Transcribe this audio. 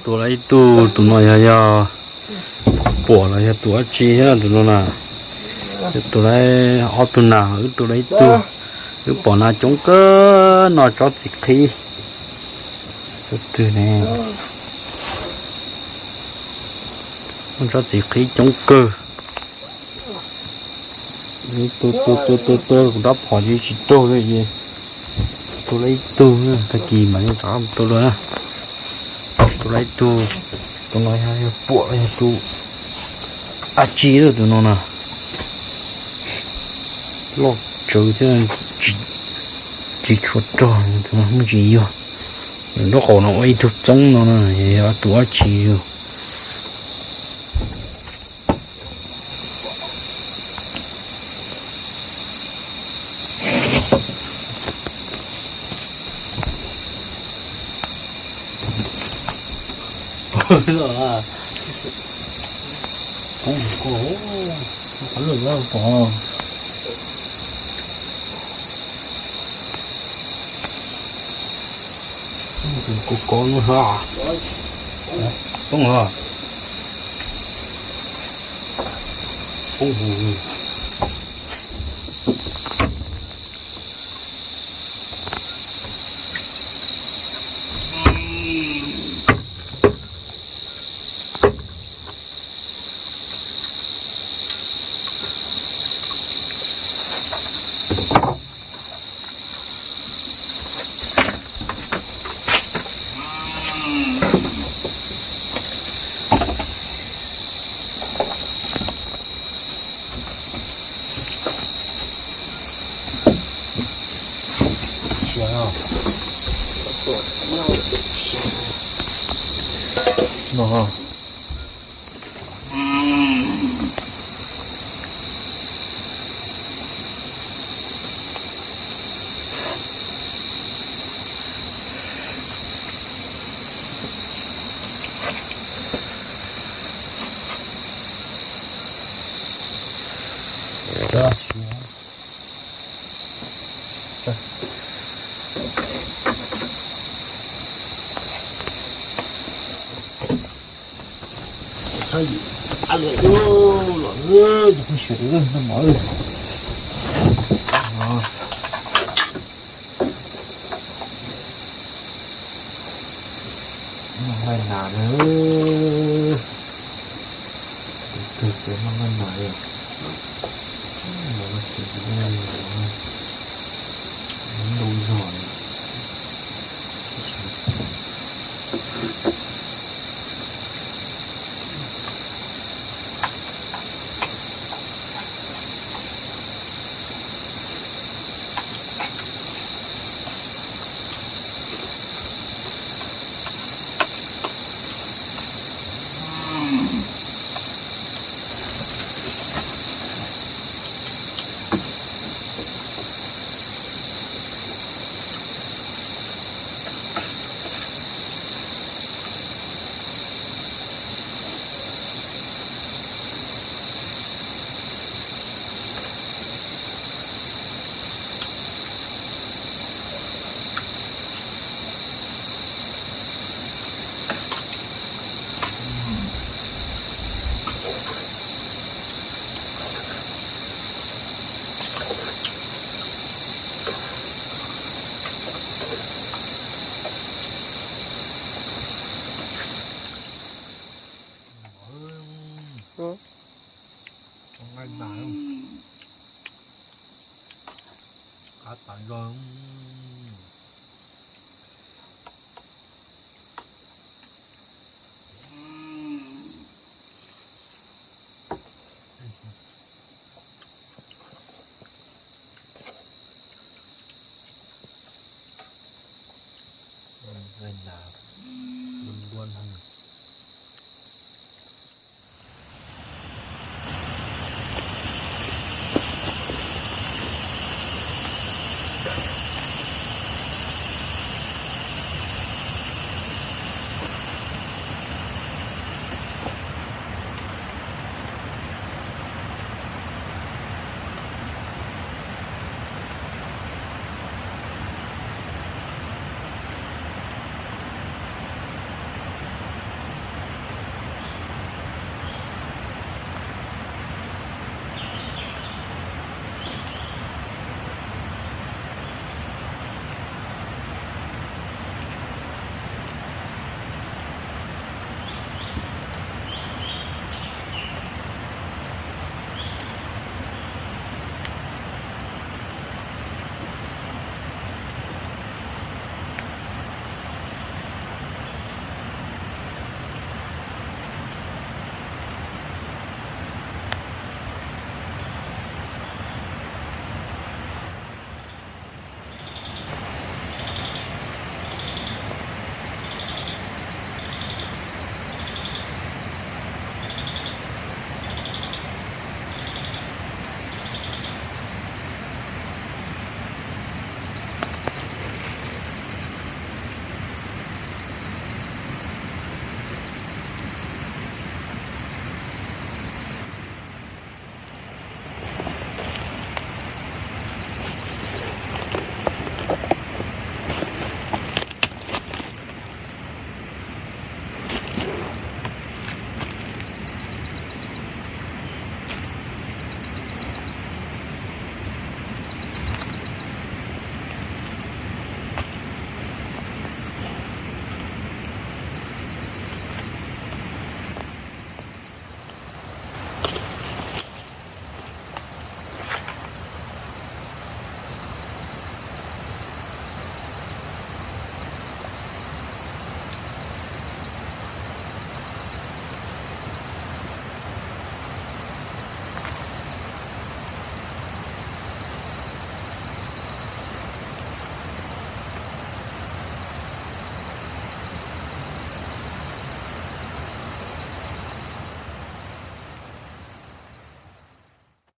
Tua lawm ib tug, tus no yog, yog puam los yog tus dab tsi thiab tus no na? Yog tus lawm ob tug nas, wb tua lawm ib tug. Wb pom nas coob kawg no, tsob txiv qhib. Tsob twg ne? Tsob txiv qhib coob kawg. Tua tua tua tua tua kuv rab phom ces tsis raug li. Tua lawm ib tug, tag kis mam li rov tua dua. Tua lawm ib tug, tus no yog puam los yog tus dab tsi lawm tus no na. Loj tsawv thiab, tsis tshua rog, tus no muaj tsis yog. Nraub qaum no ua ib tug txoob no na, yog tus dab tsi yog. Kuv kov no ha. Poob ha. Poob hu. No. Xav yim a lawm los, tus phooj ywg no mov. Noj nqaij nas na. Tus twg ces noj nqaij nas li. Ntau zog. Nqaij nas qab tas zog. Nqaij nas.